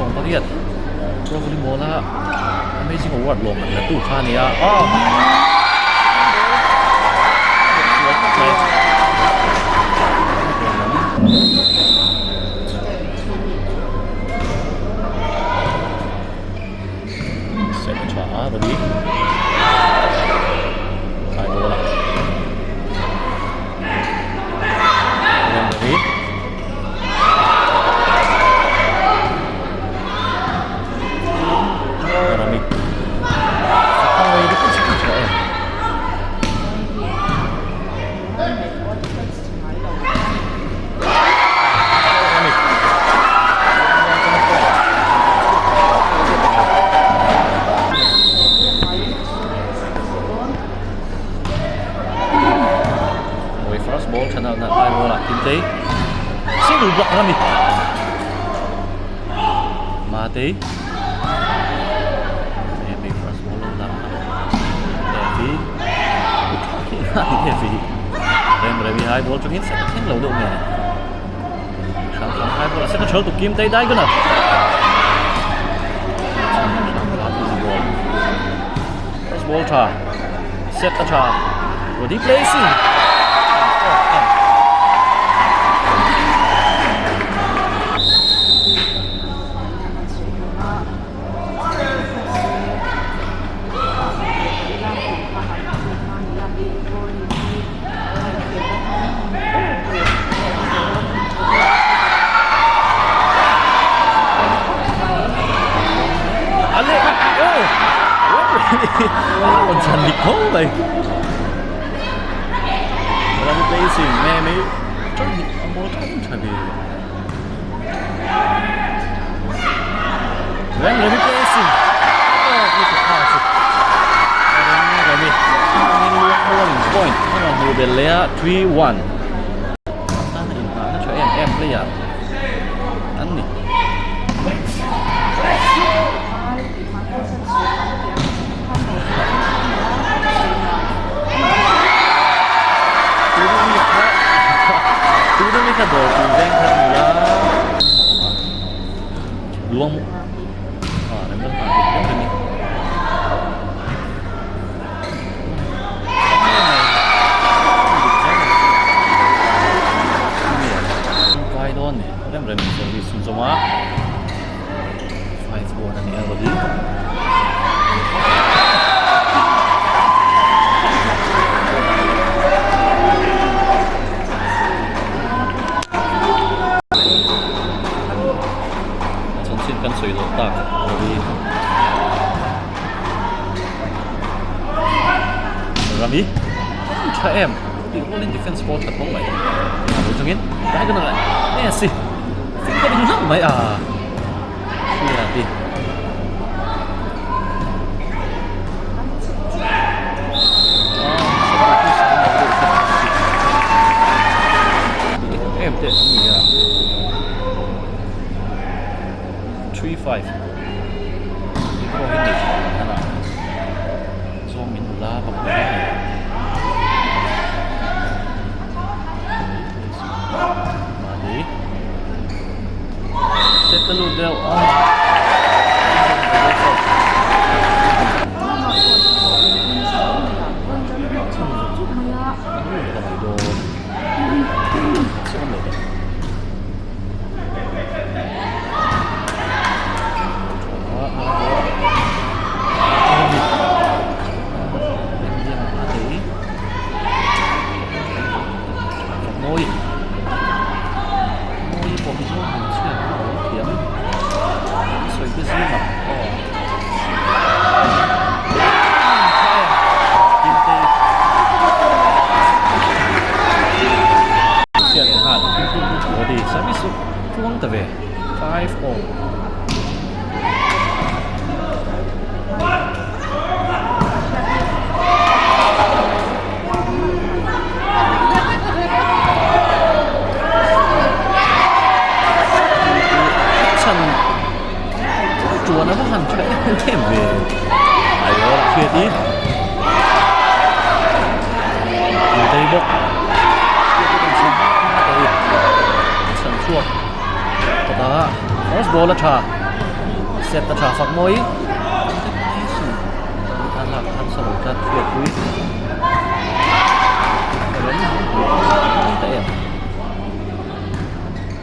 Sawmpariat Pro Volleyball a Amazing Award lawm an la tu kha a ni a aw Set a tha a Rody Khai ball a Rody First ball tha na high ball ah kim tei single block a ni Matei hemi first ball lo lang Devi Devi Rem Remi high ball chungin set a thleng lo deuh nge Hrang hrang high ball a set a thal tuk kim tei dai gana First ball tha set a tha Rodi placing Còn trần địch thấu vậy Rami placing me me Rem Remi placing Remi point hmu belh leh a 3-1 tan a inhahna tha em em player an ni. Tuna mi kha dawr tur veng kha a ni a luang ah rem rem ah dik rem a ni. Vai dawn ni rem rem service chhun zawm a. 5-1 a ni a rawn in. Chanchin kan sawi loh tak rawn in. Rami tha em tih rualin defense pawh tha tho mai. A bul chungin diagonal ah Messi finger in hlauh mai a. Set a lut deuh a. Mawi Mawi pawh hi chu hmeichhia an lo thiam an sawi te zingah aw hmeichhia leh nghal body service chu tluang ta ve 5 all. Chhan tuan a va han tha em em ve aiaw lah hriat i tei bawk chhan chhuak kawtah first ball a tha. Set a tha fak mawi. Tan lak a harsa lo tlat hriatpui.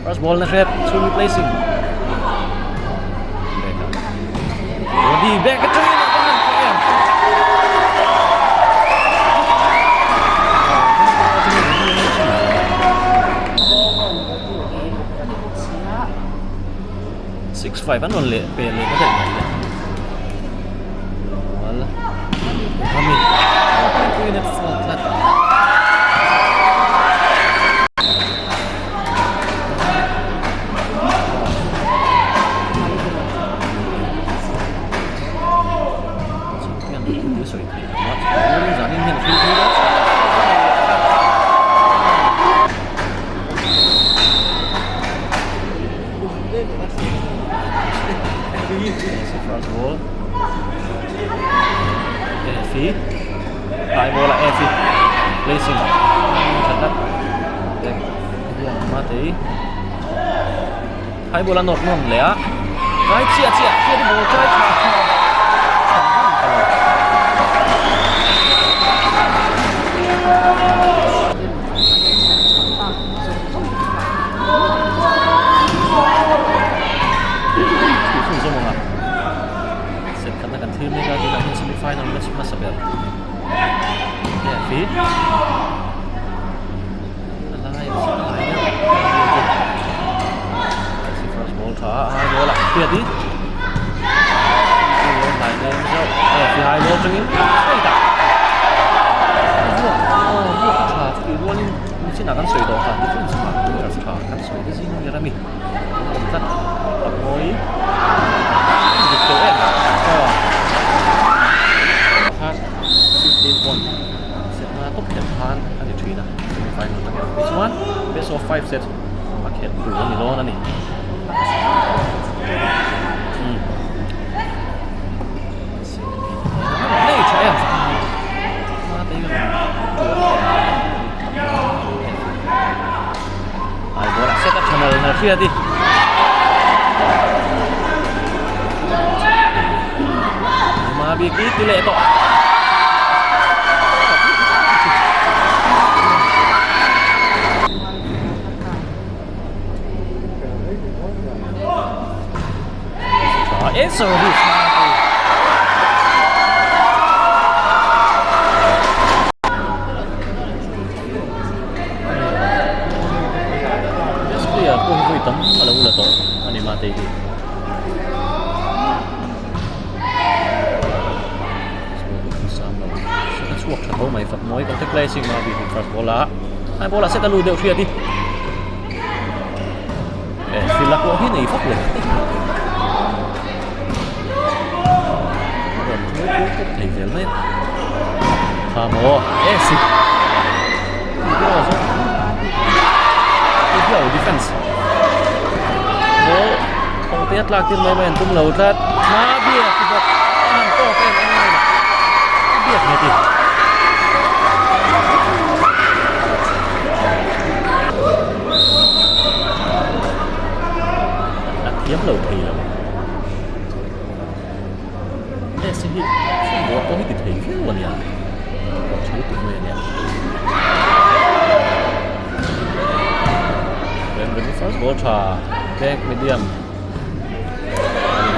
First ball na hret chhung replacing. Rodi back atangin a va han tha em. 6-5 an rawn leh pel leh ta daih mai le. Mual Muhammad puiin a fault tlat. First ball. Efi. High ball a Efi. Placing. Thatat. Hian Matei. High ball a nawt nawn leh a. Kai chiah chiah. Hriat ball try tha. Set khatna kan thlir mek a tunah hian semi final match hmasa ber Efi a lai a lai deuh first ball tha a high ball ah hriat i Efi high ball tangin straight ah vuak a tha chutih rualin Chinah kan sawi tawh kha defense ah players tha kan sawi te zing ber a mi an awm tlat a mawi dik tawh em aw khan 15 point set na top khelh khan a ni thin a semi final tak erawh hi chuan best of 5 set a khelh tur a ni dawn a ni. Nei tha em Ai ball a set a tha nal nal hriat i Ma bik i ti leh tawh Tha service Best player pawh hi vawi tam a lo la tawh a ni mahte hi. Set a chhuak tha tho mai fak mawi contact placing a bik first ball a high ball ah set a lut deuh hriat i. Eh, fila pawh hi nei vak lo. Rawn thu thu pawp thei zel mai a. Kha maw, eh si. Video defense. Ball kawng te a tlak tir mai mai an tum lo tlat. Ma biak bawk. A han tawk em em mai. Biak nge ti. A thiam lo thei lo. Messi hi football pawh hi ti thei viau a nia. Aw tha lutuk mai a nia. Remremi first ball tha back medium.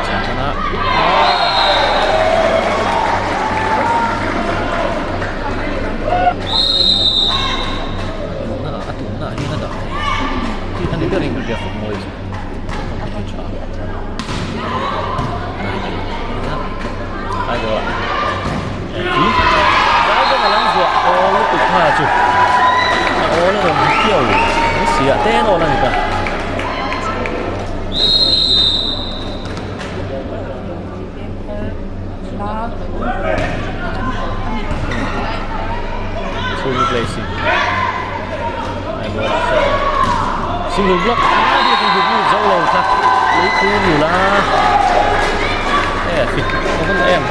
Chan chana. A tumna ah hian a dah thei hi a ni ber in ka hria fawk mawi chu a tha ai bawla hi lai dang a lang zuah awl lutuk kha chu a awl a rawn kiau mai si a ten awl a ni ta. Chhung placing Single block zo lo kha lei khu ni la e fi không em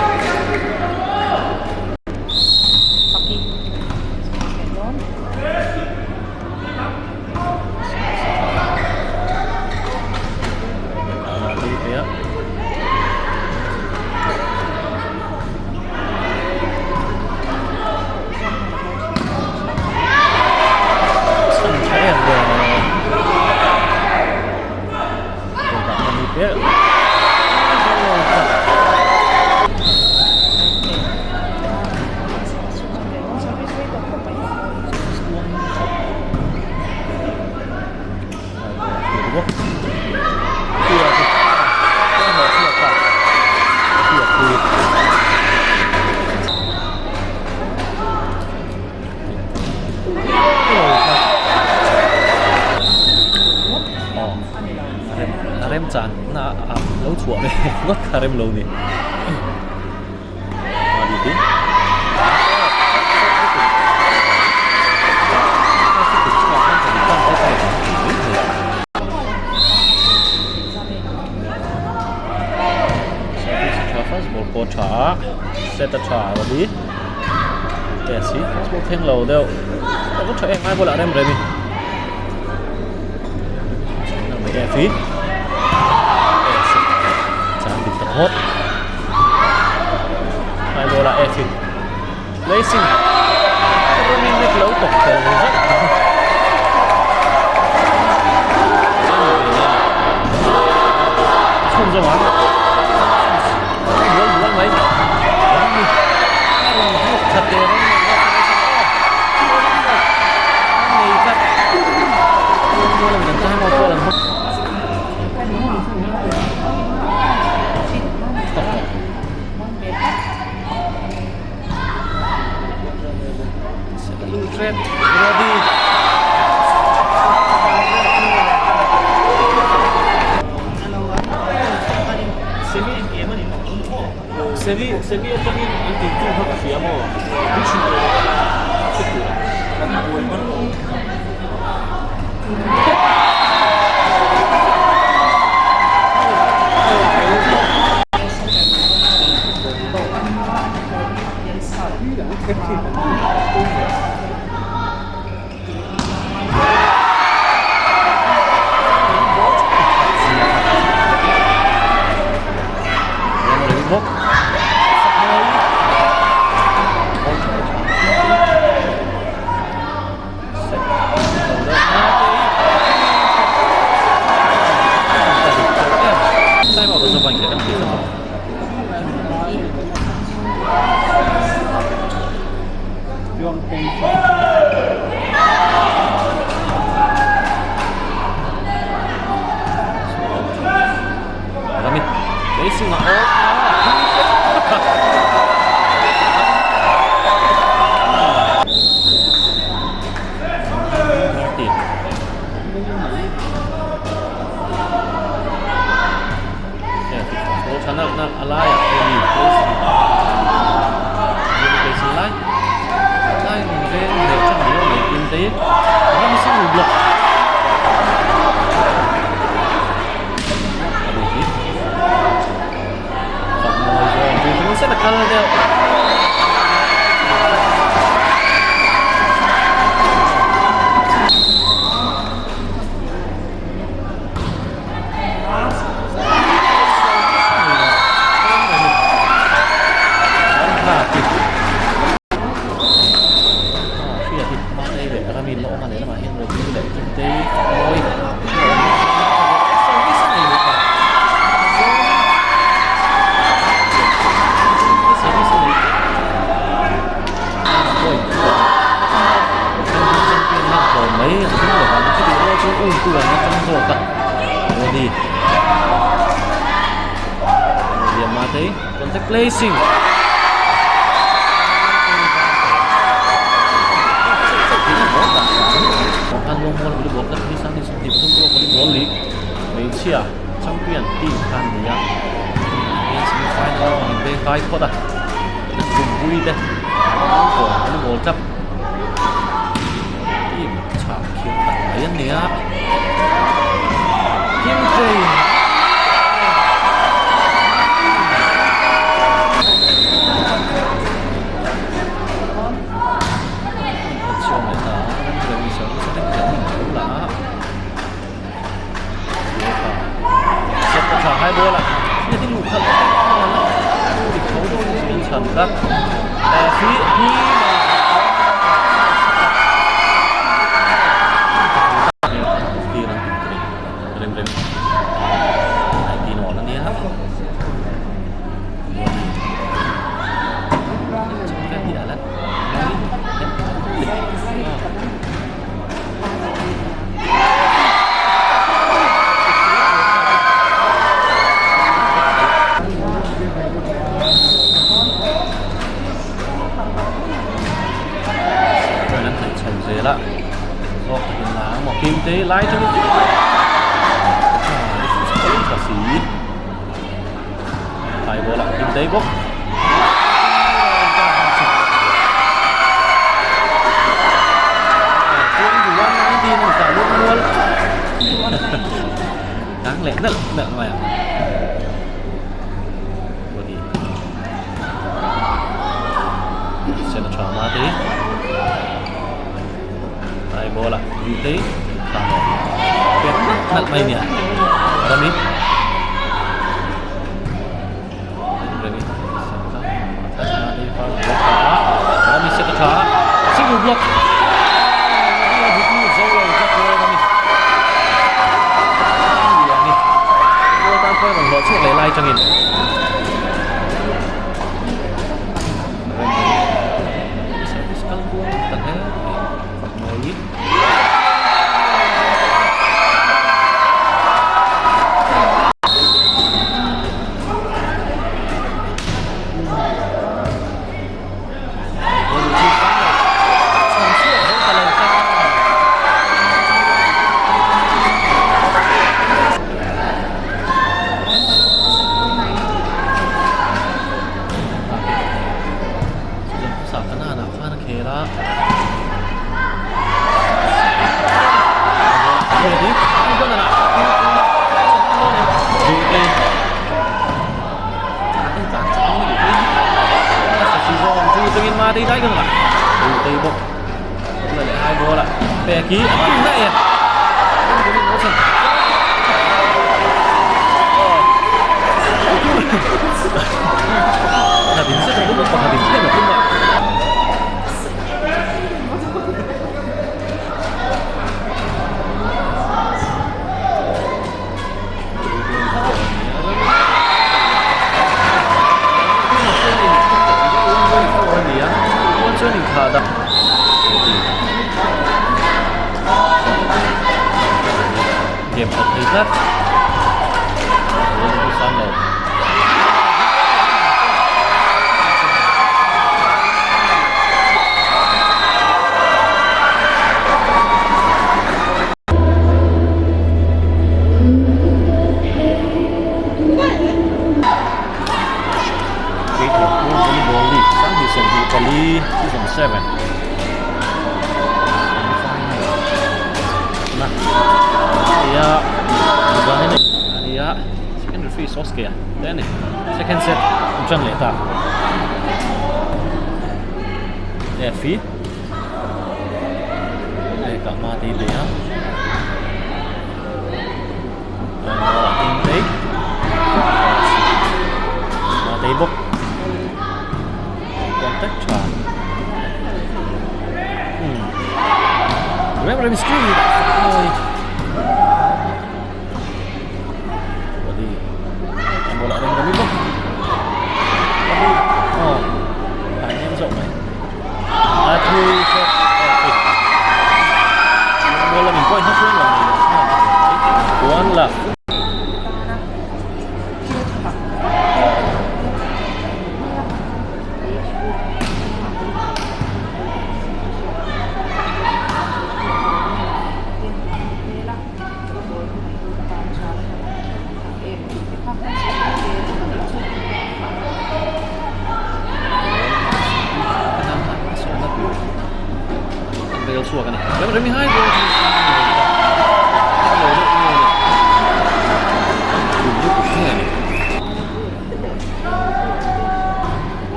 ngawt kha rem lo ni. Ball pawh a tha a set a tha a ni test hi ball thleng lo deuh a tha em ai bulah rem rem i chang dik tak ngawt hai ball ah F in placing running dik lo tawk fel zet chhun zawng ang bual bual mai that te nei tlat Semi semi atangin an tih tu kha ka hria maw? Placing. Hmeichhia champion team kha an ni a hian semi final an inbeng kai phawt a kumpui te kawn an bawl tlat team chhah khian tak mai an ni a team train Lai atangin tha si. Hai ball ah him daih bawk. Đáng lẽ nợ nợ mày ạ. Body. Sen a tha ma te. Hai ball ah him te. Pet nalh mai nia. Rami. Rami set a tha a. Single block. Chhuak leh lai tangin. Service kal kual ta hle mai.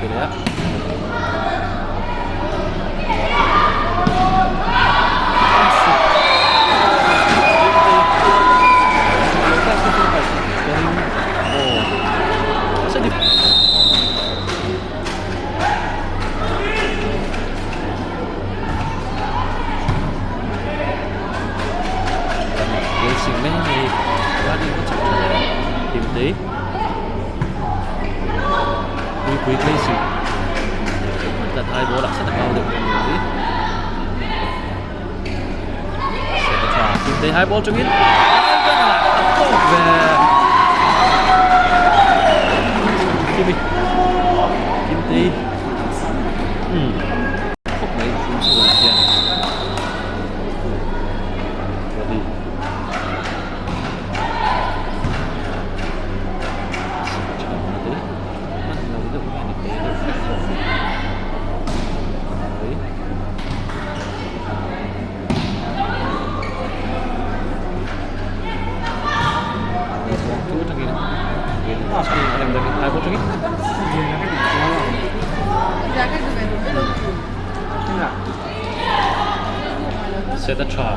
pe leh a. Tuipui Clay Tlat hai ball ah seta kau deuh mai hi. Seta tha Kimtei high ball chungin a tawk ve. Kimi Kimtei um khawp mai thil chhuah hian Ready. Seta tha te hman lo deuh nge ni te deuh hlek zawk ni. Mawi. Set a tha.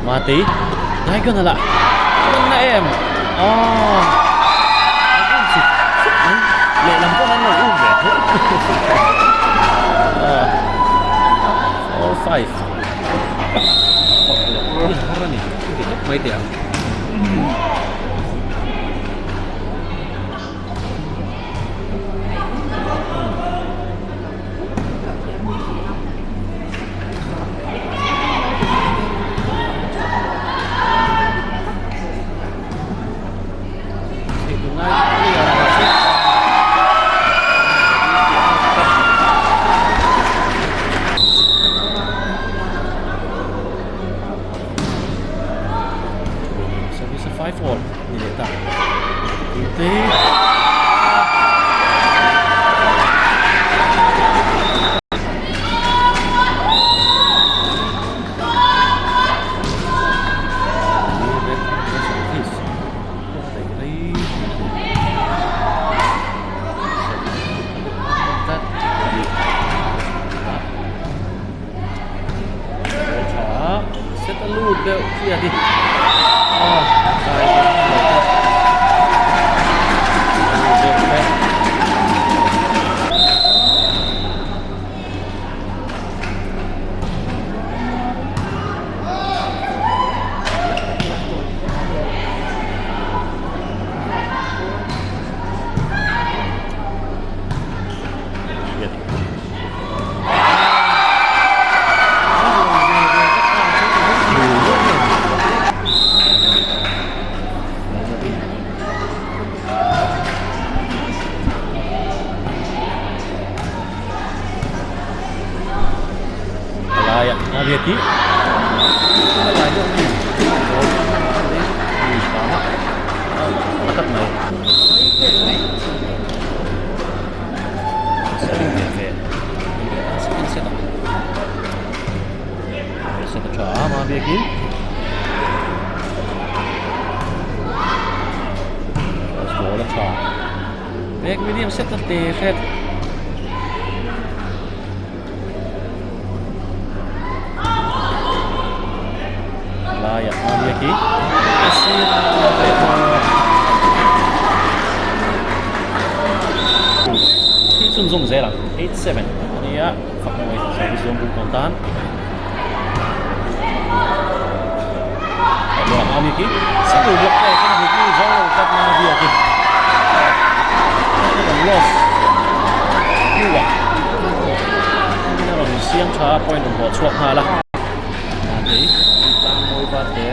Mati diagonal ah na em oh lehlam pawh an lo um ve 4 5 har a ni ti tawp mai teh ang. Service a 5 all ni leh ta. Te Set a lut deuh chiah hi Palai a riat hi a lai deuh a ni a tlat mai spin ve ve spin set a set a tha a mah biakin ball a tha bag medium set a te hret. Laiah a biak hi a sir leh thil chhunzawm zel ang 87 a nia fakna mai service zawng bul tawn tan a biak hi single block te khan a hmu zo lo tlat na biak hi a loss hnuah a rawn siam tha a point rawn bawh chhuak nghal a mahni tlang mawi va te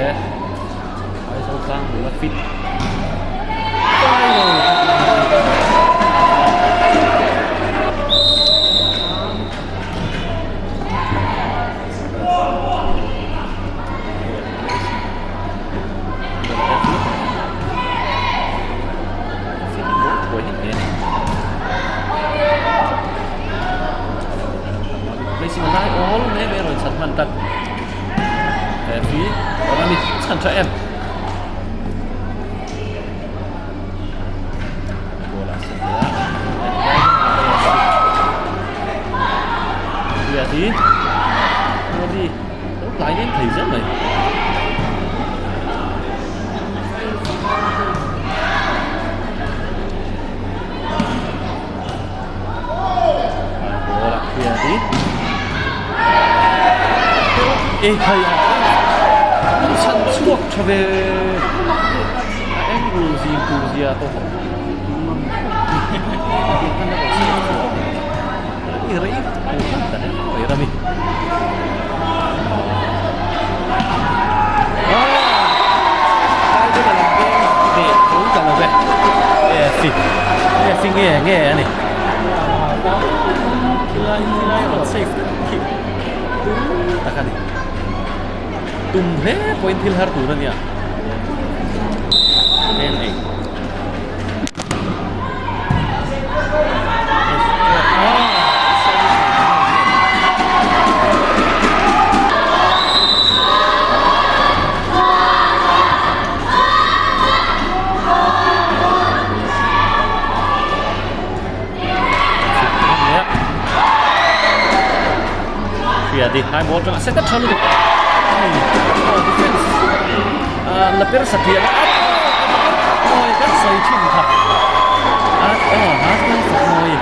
Aizawl tlang bula fit tha em. Bola se a. Bia hi. Rodi lo tlai nen thei zel mai. Bola clear hi. E khai a. An chhan chhuak tha ve. A angle zim tur zia tawh. I rei ta mai rami. Nge nge ani khilai khilai rawn safe tak khi tak ani tum hle pawhin thil har tur ania en ei Hria di high ball tanga set tha lutuk defense la per satliah oi kan sawi thin kha a aw ha kan fak mawi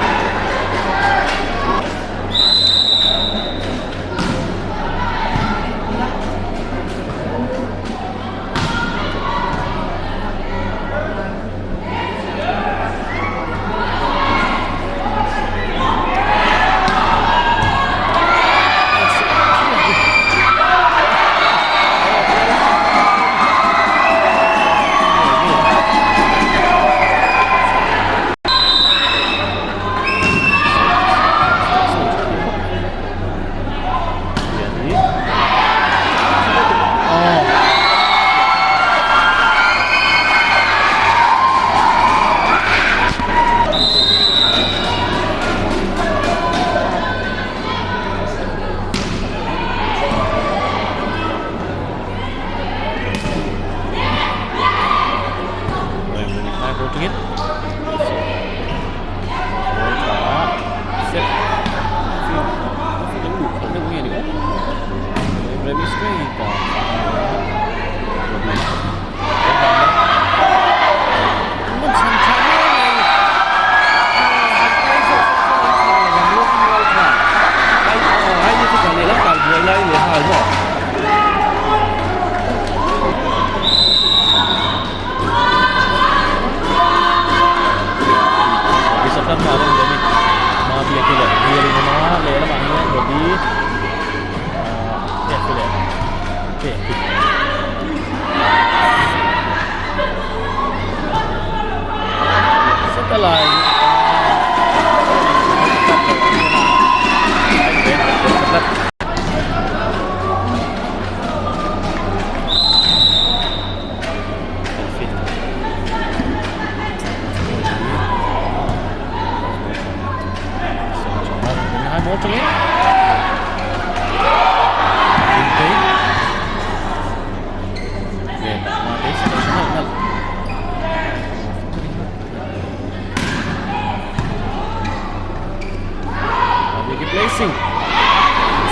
Blessing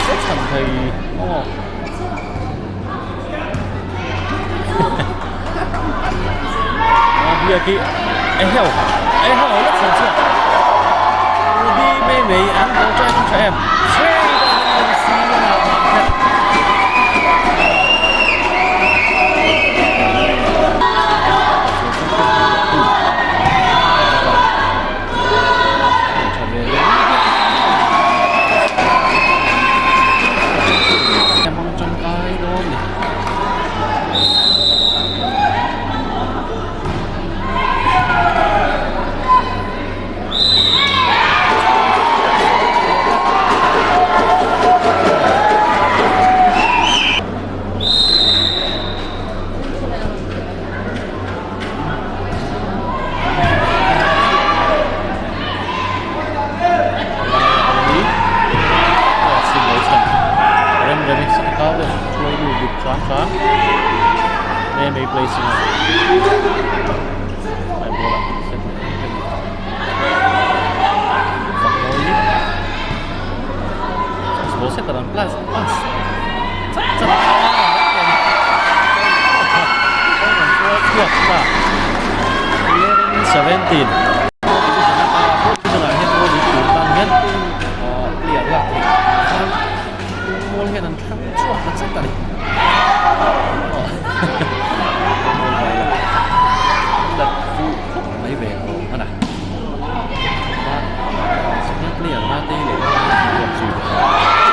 sẽ chẳng thầy oh. Bia ki ai heo rất sẵn sàng đi mê mê ăn đồ trai không cho em placing a hmai bulah set fak mawi ball set a rawn pass pass chat chat a chhuak ta 11 17 player lak theih chuan mual hian an thlang chhuak ta chat a ni la fuh khawp mai ve ang hman a second player na te leh ruat zui bawk a.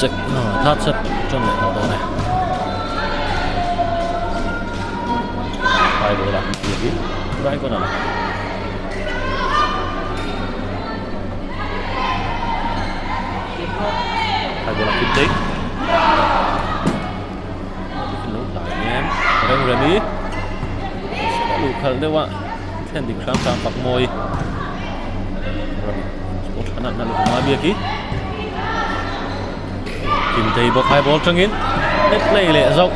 Sek third set ṭan leh tawh dawn e. High ball a tih hi Dragon a ni. High ball a kip daih. Lo tlai em reng remi luh khalh deuh a thlen dik hrang hrang fak mawi aw tha nat nat lutuk a biak hi kim thei bawk high ball tangin net play leh zauh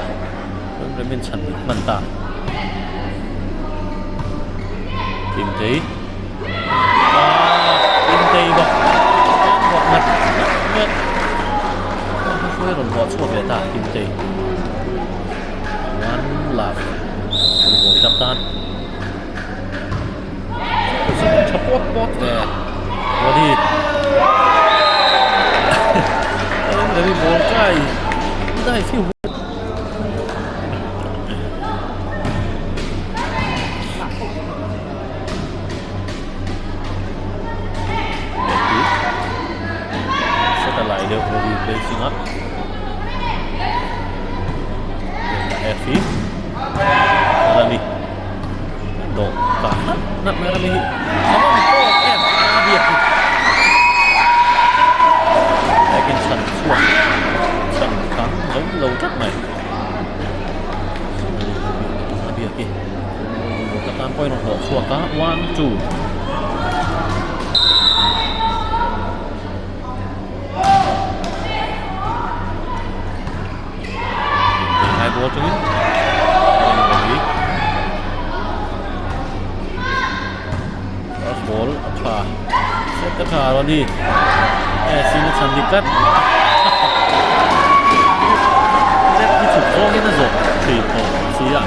reng remin chhan dik hman ta kim thei kim thei bawk bawk nat nat hruai rawn hmuah chhuak leh ta kim thei one love ball tap tan tha pawt pawt ve body remi ball kai dai fiu Set a lai deuh body placing a Effie Rami dawh kah nat nat mai Rami hi a rawn tawk em a biak hi hekin chhan chhuak chhan kang zo lo tlat mai a biak hi ka tan pawhin a hlawh chhuak a 1 2 Hai ball atangin First ball a tha set a tha Ronnie e sin a chhan dik tlat net hi chhuk zawngin a zawh thei tawh si a.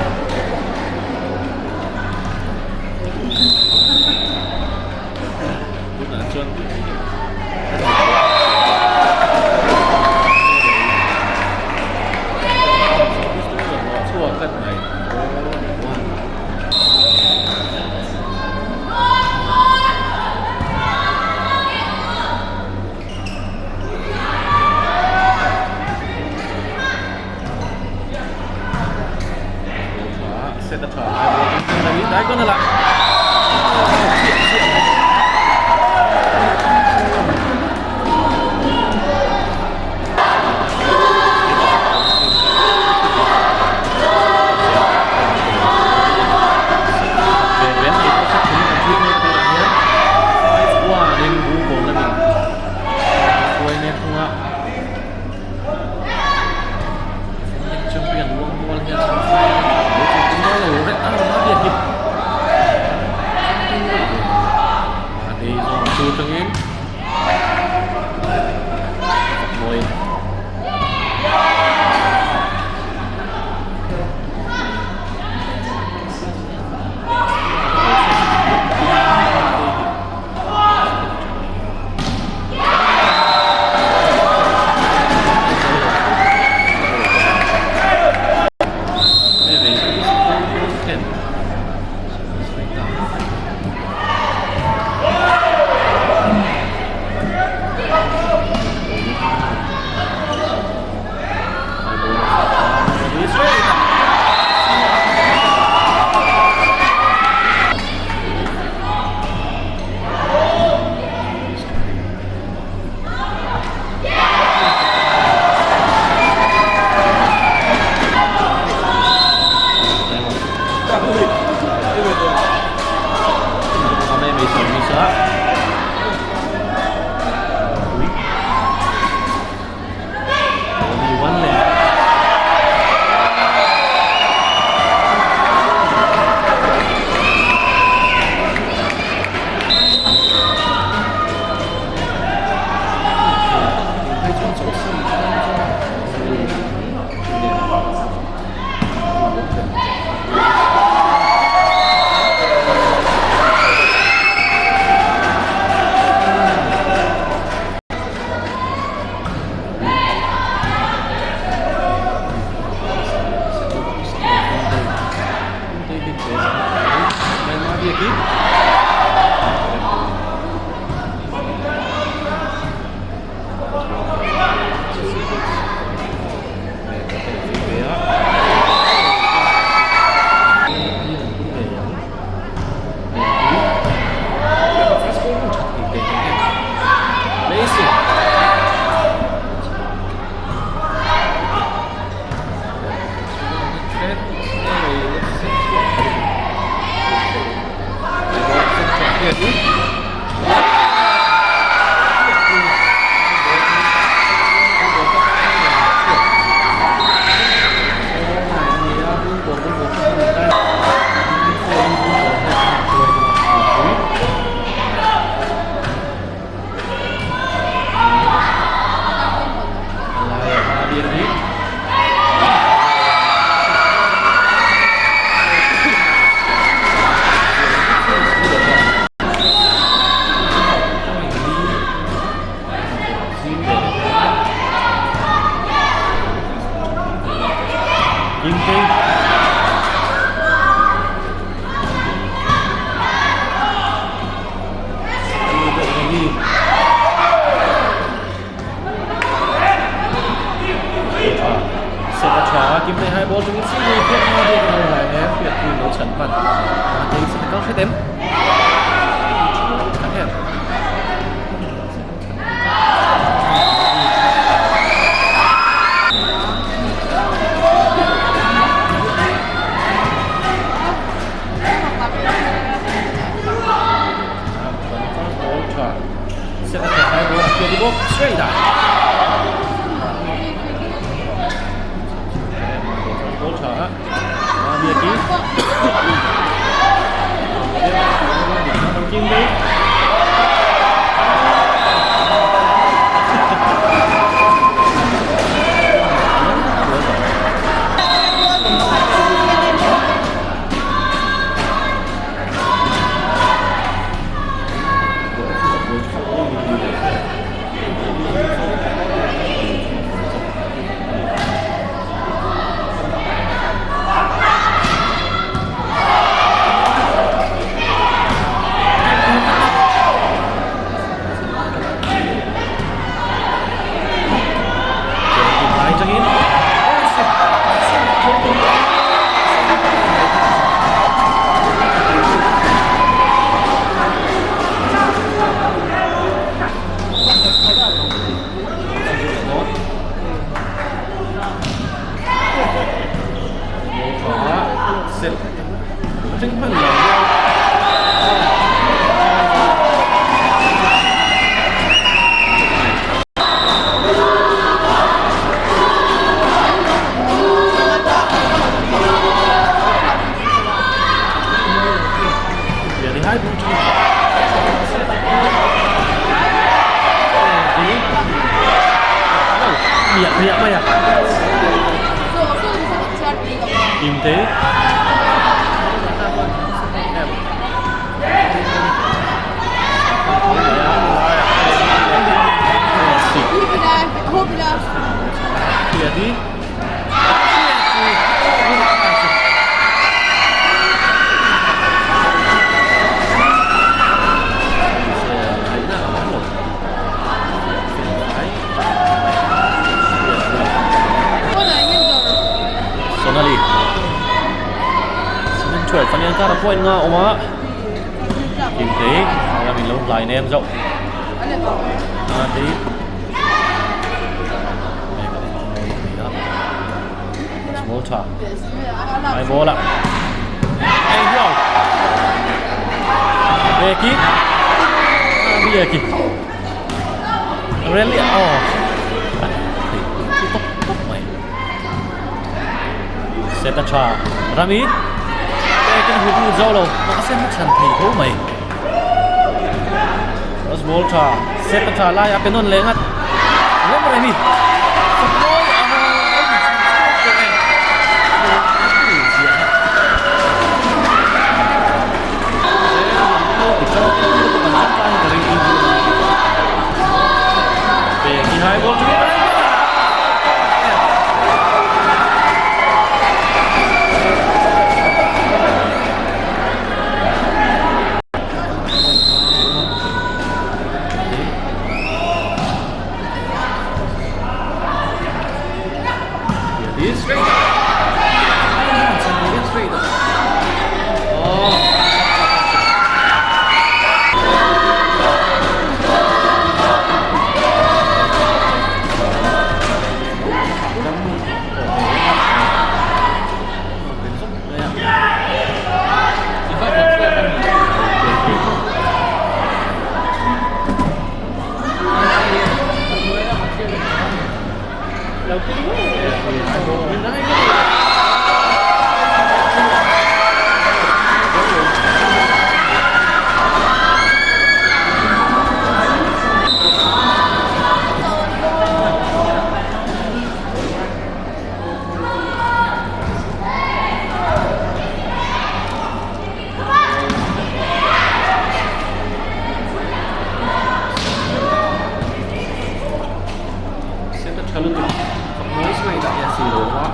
Tunah chuan Set a tha lai bawk a Champion Luangmual hian an final lo chu tum dawn lo reng a rawn biak hi. Mahni zawng chu tangin mawi. Kimtei. Set a tha a, Kimtei high ball chungin si nei fiak hma biak in lo hlai mek, fiak pui in lo chhan hman. Tei set a kal hret em? Tha em? Sonali Seven 12 panian kar a point nga awm a Kimte ramin lo hlai nem zauh a te Ball tha Ai ball a Ai hiau Beki Beki Rally oh Tốc tốc mai Set a tha Rami Bekin hu lut zo lo mahse a chhan thei tho mai Cross ball tha set a tha lai a pe nawn leh ngat Rem Remi Set a tha lutuk noise mai dah hian si lo a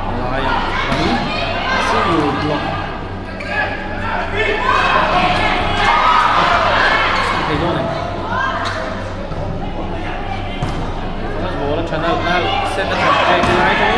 a lai a. Set a that pek lai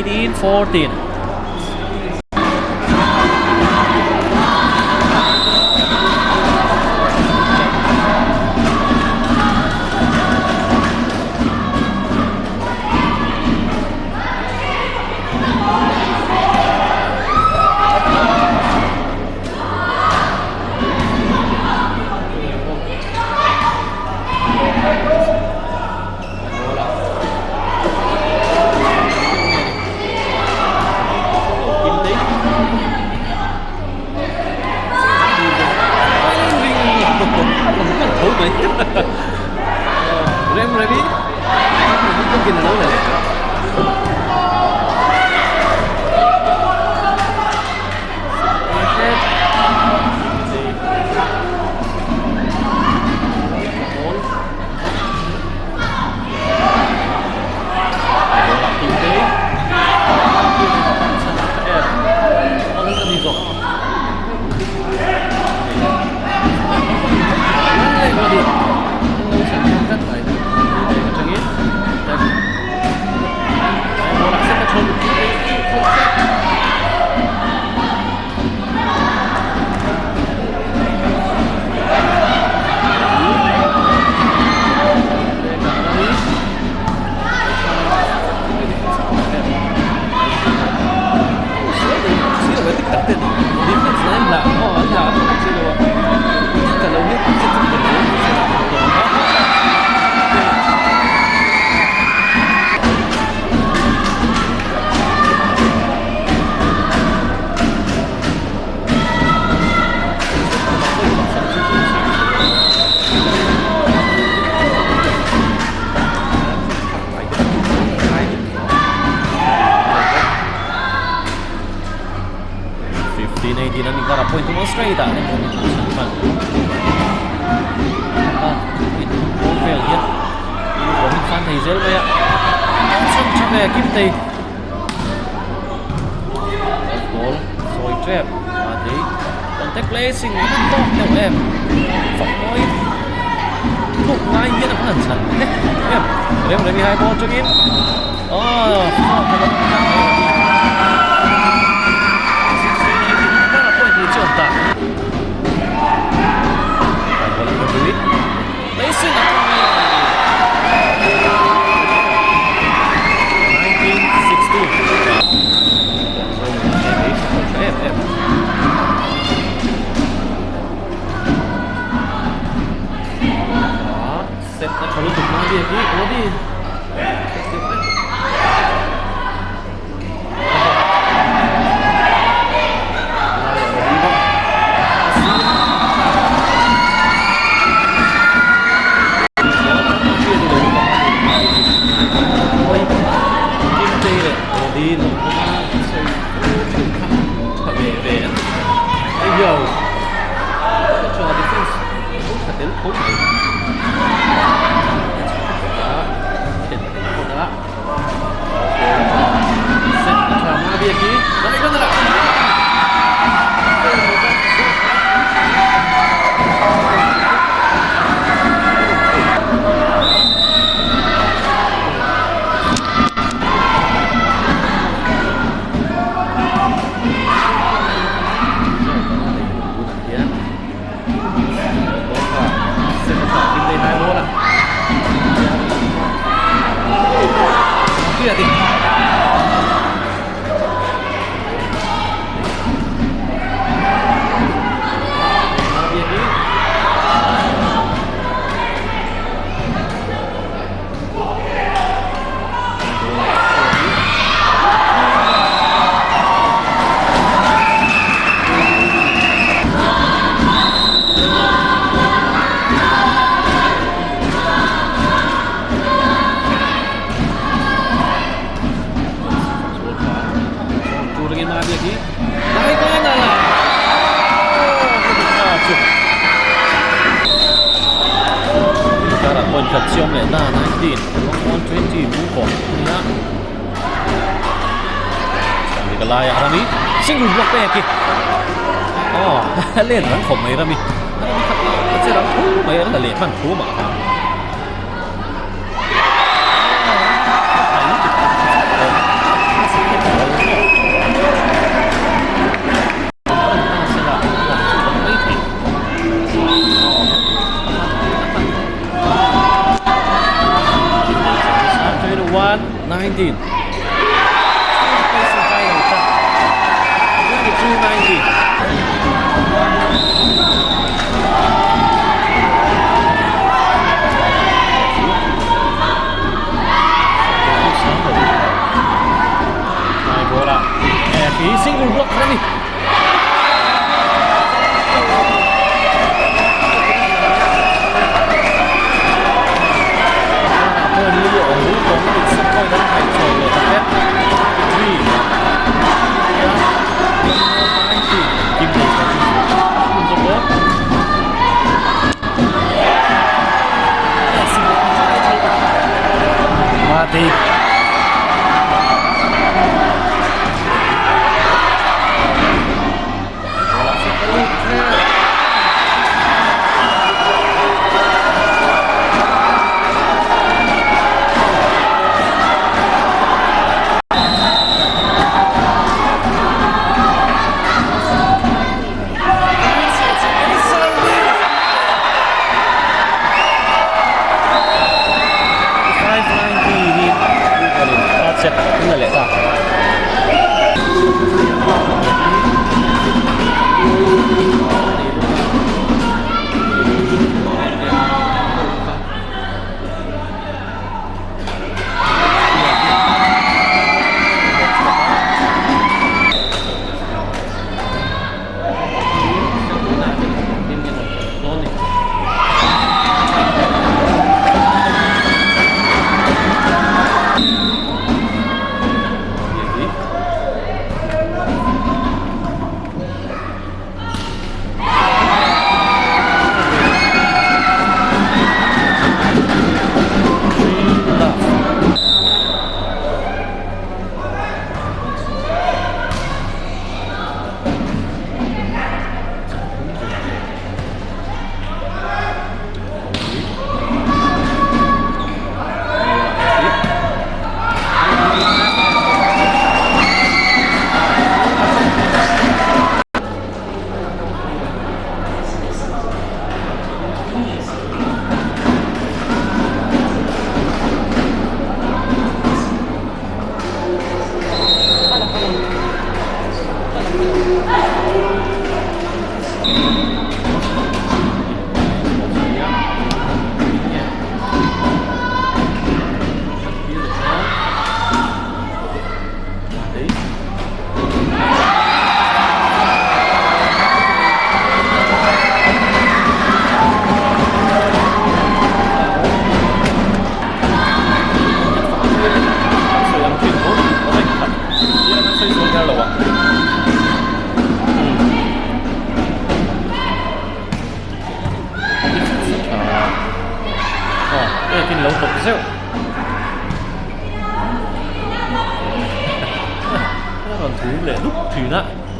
atangin 14. 15 18 an inkar a point thum ang straight ah an rawn chhan hman. A point thum bawr vel hian rawn fan thei zel mai a. An chhan tha ve Kimtei. Ball sawi tep mahni contact placing a hman tawk deuh em fak mawi thuk ngai hian a hman chhan hle em rem remi hai ball tangin oh Placing a Set na tha lutuk mai bik hi Rodi Lên rang khawp mai rami rami kha a che rang thu mai a la leh hman thu mah kha 19. 22 19. Single block rami. Mati.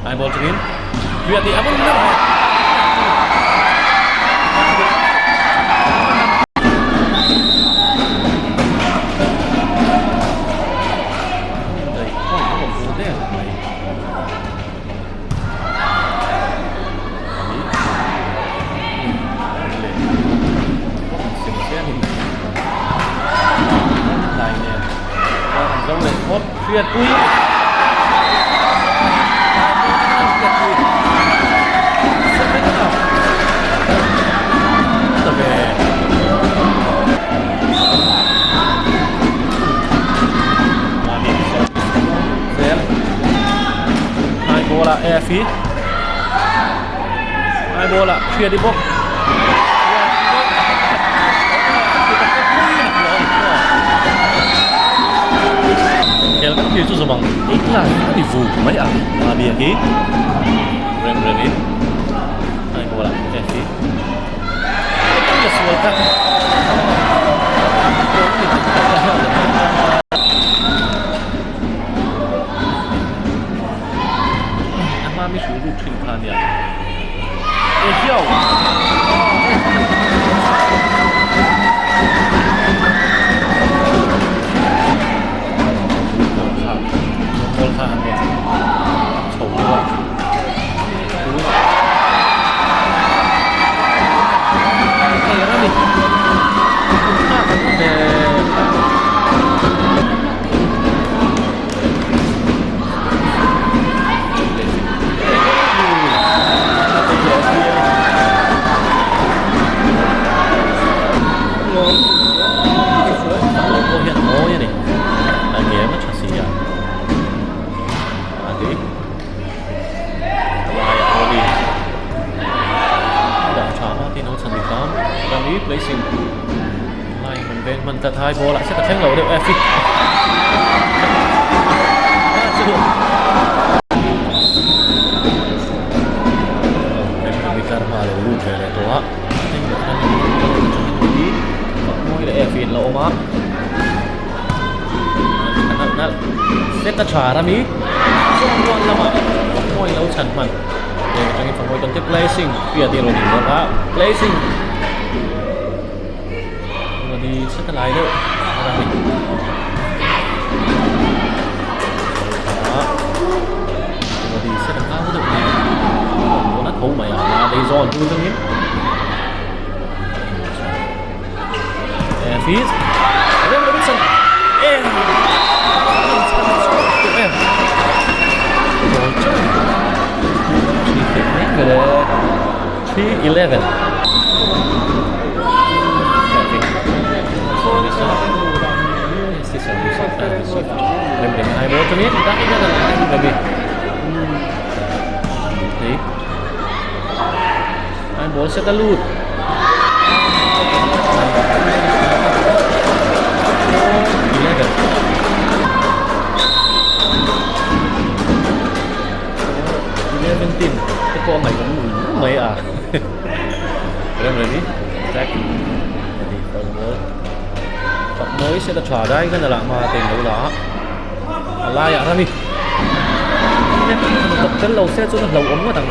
Ai ball chungin Hriat hi a man ber mai. Hriatpui Bola F hi Ai bola Hriati bawk Khel kan thlir chu zawm ang ei class a ni vu mai ang a bia hi rem rem in ai bola F hi Sual kha A hma mi hrui lut thin kha ania. E hiau! Ball kha an rawn chho deuh a. Hei a ni. Thai ball ah set a thleng lo deuh e fit set a tha rami chuan ruan lamah fakmawi lo chhan hman atangin fakmawi tawn te placing piat hi a rawn inbawk a placing Rodi set a lai deuh a ni. Rodi set a kau deuh ni. Rawn a tho mai a, a lei zawn tu chungin. Fizz. Rem Robinson. Em. Em. 3-11. Hai ball sẽ ta lut. 11. 11 te pawh a ngaih awm lui mai a rem rem i attack a ni ball ball fak mawi set a tha dai khan a lah hma te in lo la a a laiah rami tawp tel lo se chuan a hlauhawm ngawt ang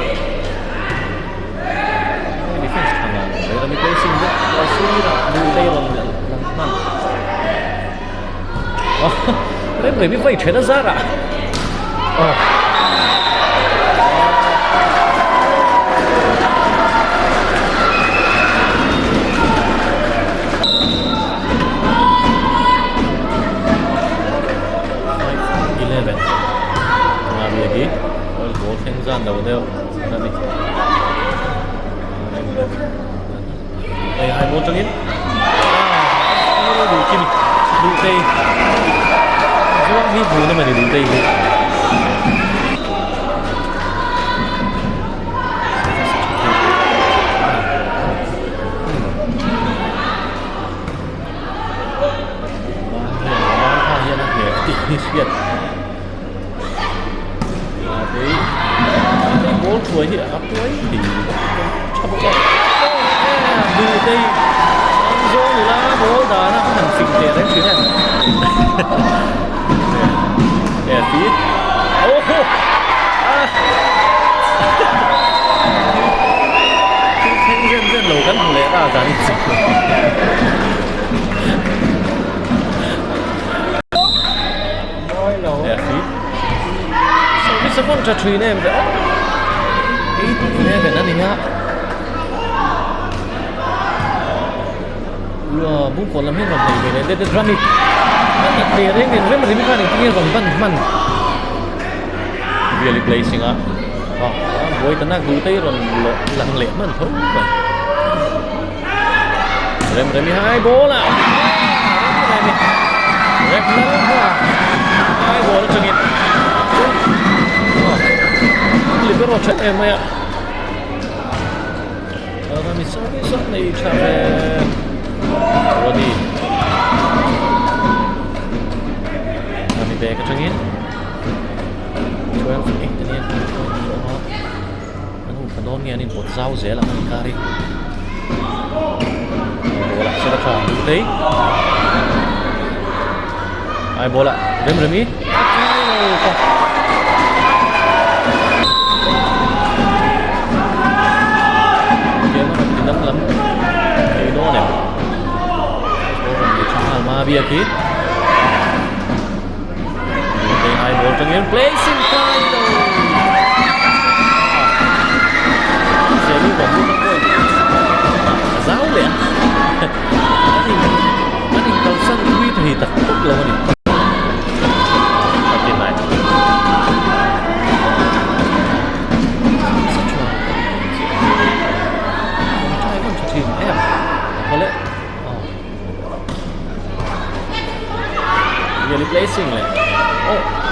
defense tha ngang mai rami placing bawk sir ah duh te rawn lang hman Rem rem i vai then a zar ah. Oh. 11. Nga bi hi. Oil ball thleng zan lo deuh. Rami. Hei hai maw tangin duh kim duh tei zuang hi hmuh na mani duh tei hi. Hei ball thuai hi a tuai thei tha bawk a duh te hi an zawn ila ball dana a han fing teh reng thin em e fit oh ho ah. tha thin em ve aw 8-11 a ni a Bungkawn lam hian rawn nei ve leh det det Rami a nat ve reng nen rem remi khan engtin nge rawn ban hman really placing a buai ta nak duh te hi rawn lang leh hman tho mai rem remi hai ball a rem remi rem lal kha hai ball atangin libero tha em mai a Rami service a nei tha ve Rodi Rami bag atangin 12 8 ania an hun dawn nge an inpawt zau zel ang a inkar hi ball ah sir a tha duh tei ai ball ah rem remi danglam thei dawn em ma biak hi Hai ball tangin placing kai lo. Zelu bawm lu tak pawh a zau leh a. An in an in kalsan thui thei tak tak lo a ni. 39. Really placing leh oh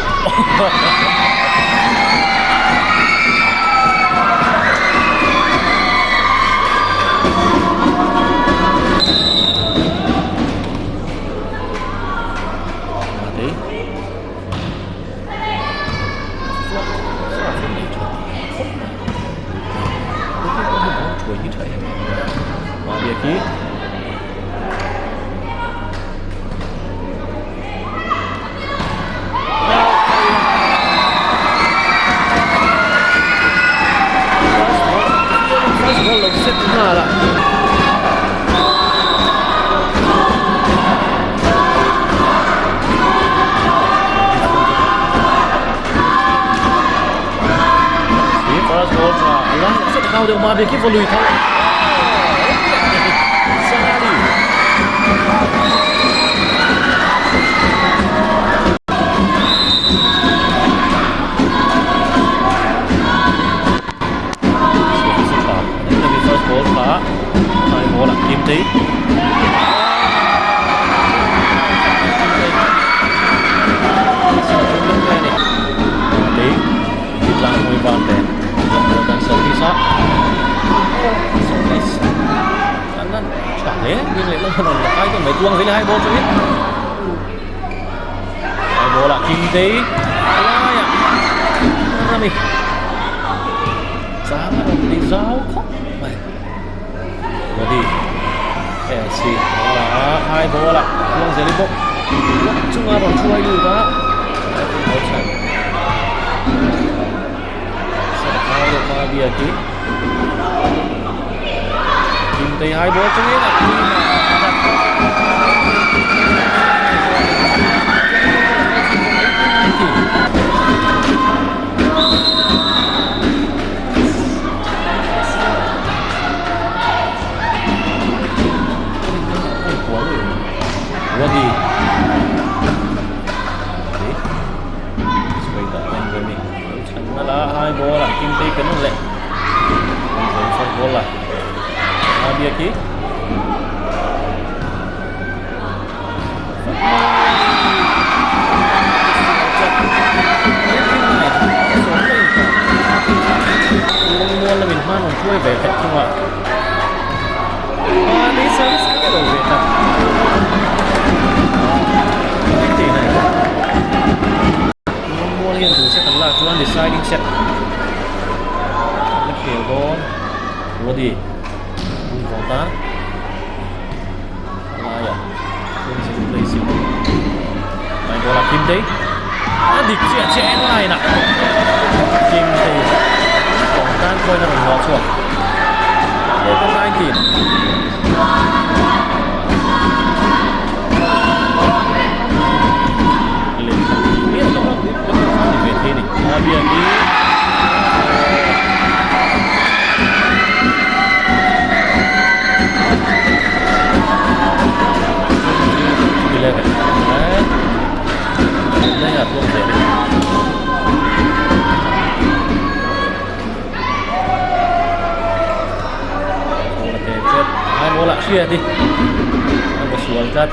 Hriat i a vaw sual tlat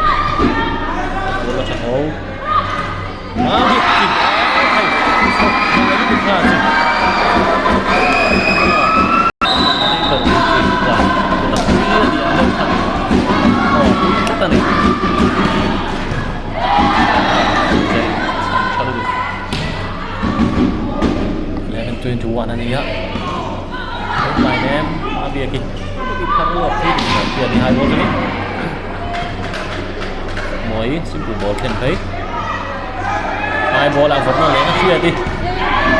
ball a tha tho a bik kip a hei chhawk ngai lutuk kha chu tlat a ni 11:21 a ni a tlai nem a biak hi Mawi simple ball thlen phei hai ball ah vawrhna leh a hriat i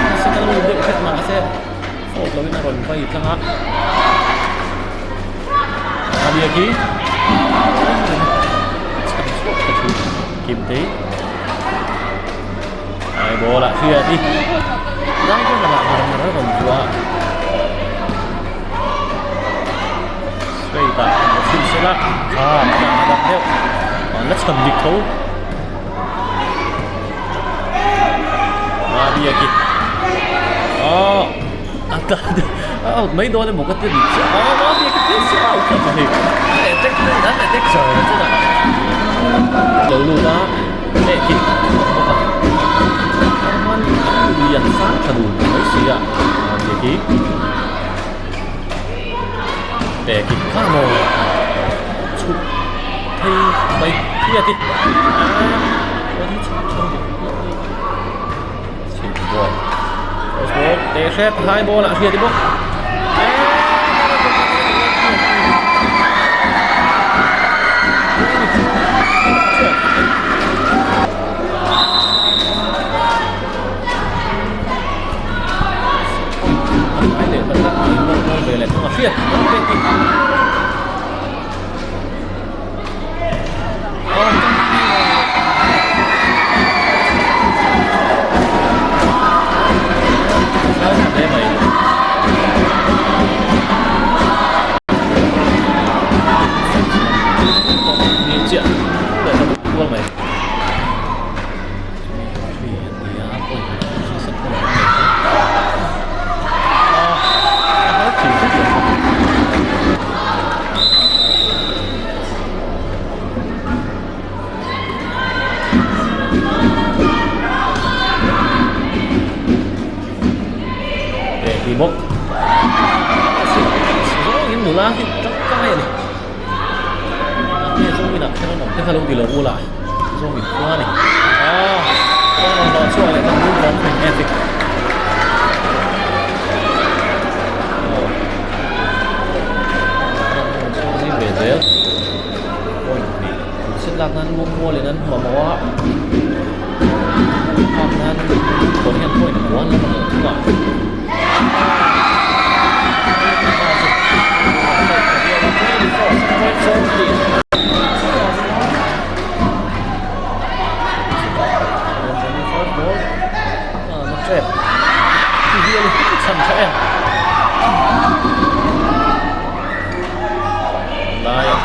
nasa ka lut deuh hret mahse fawk lovin a rawn vai tlang a a biak hi chhan chhuak ta thin kim te hai ball ah hriat i lai ber ah ngar ngar a rawn vuah a. Straight ah an la chhun sela a a dang deuh an la chhan dik tho Maria ki ah a tla a out mai dawn emaw ka ti dik chiah ah Maria ki thil si out kha chu hei an attack an attack char char a lo lut a leh ki bawk a lian sang tha dun mai si a Maria ki. Peki kha maw chhuk phei mai hriat i ball ball teh hrep hai ball ah hriat i bawk Nula hi tangkai a ni zawngin ah kher an awm te kha lo ti lo ula zawngin khua a ni ah hlawh chhuak leh kan bul vawng thei nge ti ve zel point hnih set lak nan mual in an mamawh a phak nan kawr hian point a an la mamawh thung a.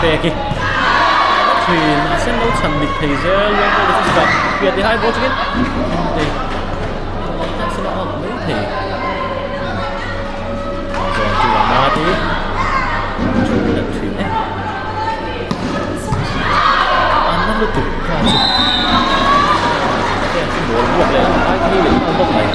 Peki thin a sen lo chhan dik thei zel pian ti hai bawk chuan mai thei zawng chu a ma te thu leh thin e an na lutuk kha chu heng chu ball buak leh a ai phei leh nghal bawk mai.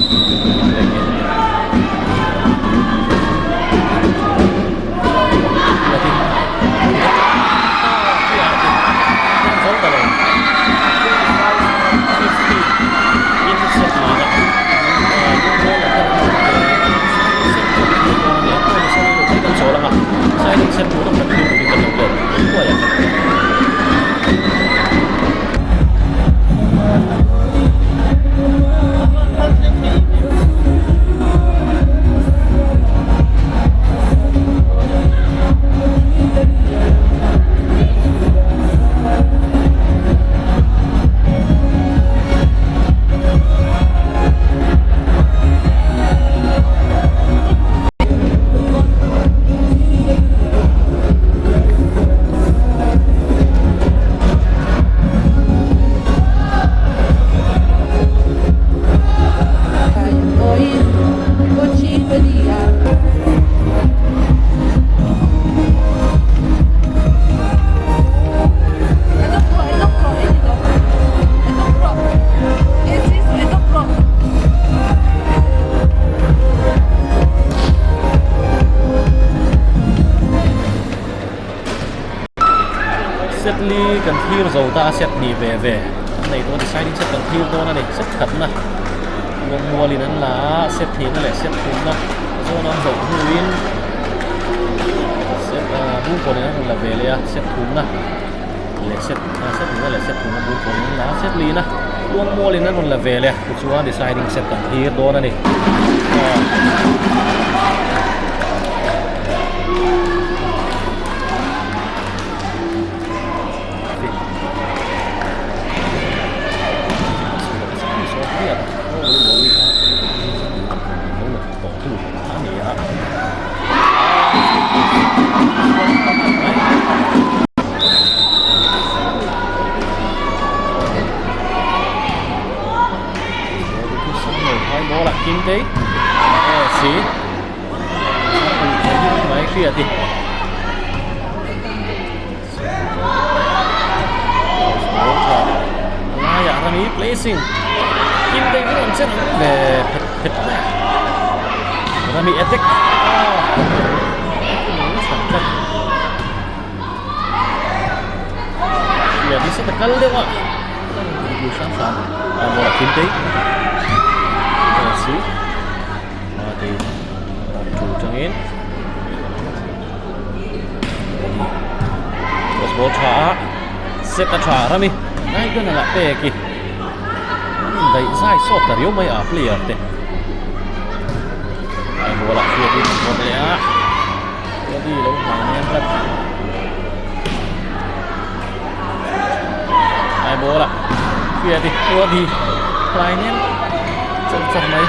Set li kan thlir zo ta a, set hnih ve ve an nei tawh a, deciding set kan thlir dawn a ni. Set khatna Luangmualin an la a, set hnihna leh set thumna zawn an hlauh hnuin set ah Bungkawnin an rawn la ve leh a, set thumna leh set ah set hnihna leh set thumna Bungkawnin an la a, set lihna Luangmualin an rawn la ve leh a, tichuan deciding set kan thlir dawn a ni. Laiah rami placing kim te hi an che ve phet phet mai a rami attack hria ni se ta kal deuh a hram hram a bawr a kim te si a ti tu tangin Cross ball tha a set a tha rami nai gun a lah pek i daih zai sawt ta riau mai a player te ai ball ah hriat in an bawk leh a ready lo hnai nem tlat ai ball ah hriat i ready hlai nem char char mai.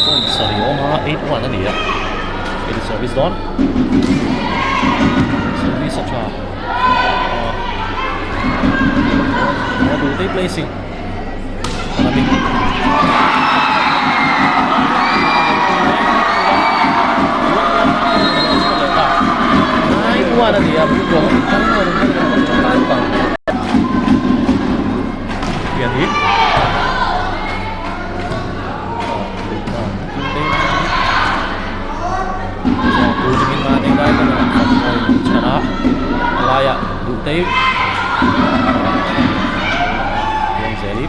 Point sarih a awm a, 8-1 a ni a. Hei service dawn. Service a tha. A duh te placing.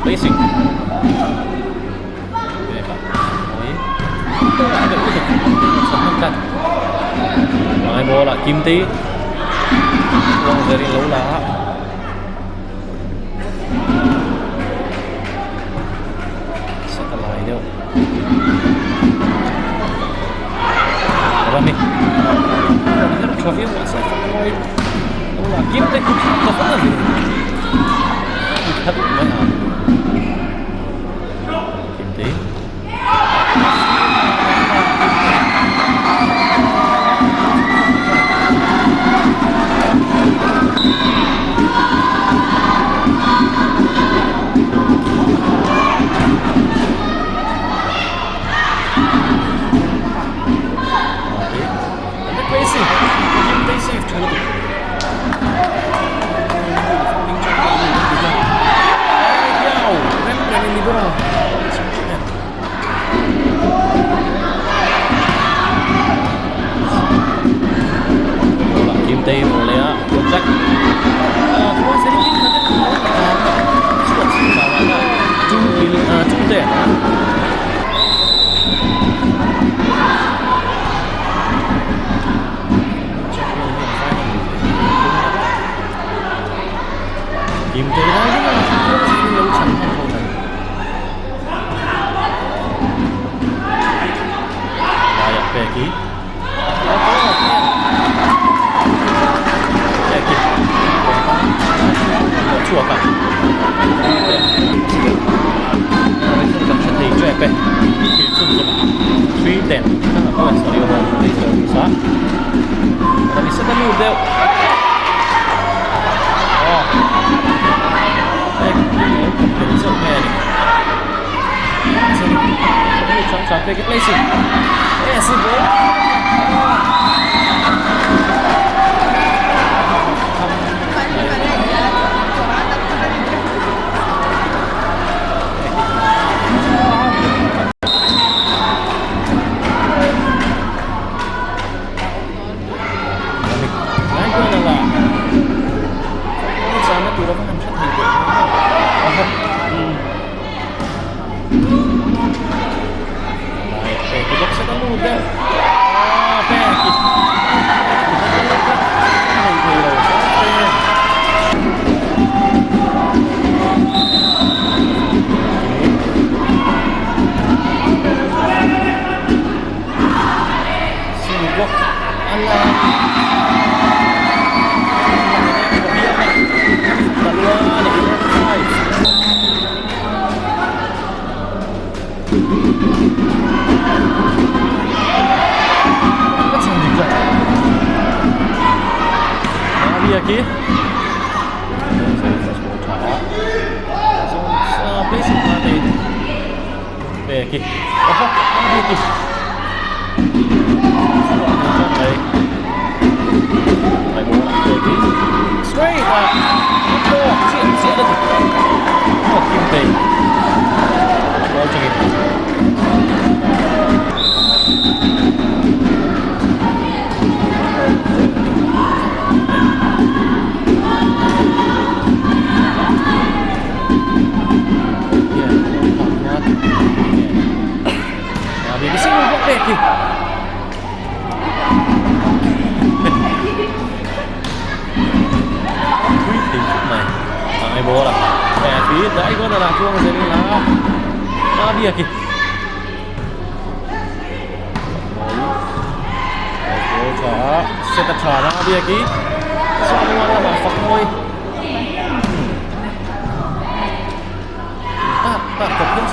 Placing. Mai ball ah Kim Tei Wang Zerin lo la a. Set a lai deuh. Rami. Tha viau mahse Fakmawi lo la Kim Tei kut tha vang a ni. Kut tha deuh mai a. Kim Tei.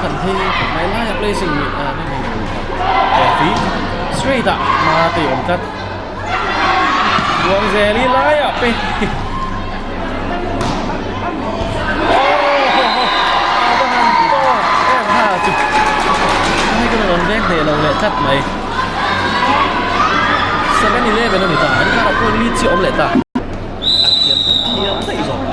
chhan thei khawp mai laia placing nih a ni mai lo straight ah hma te awm tlat Buangzeli laiah pe tlat mai 7-11 a ni ta an karah pawh lead chi a awm leh ta a thiam thiam daih zawk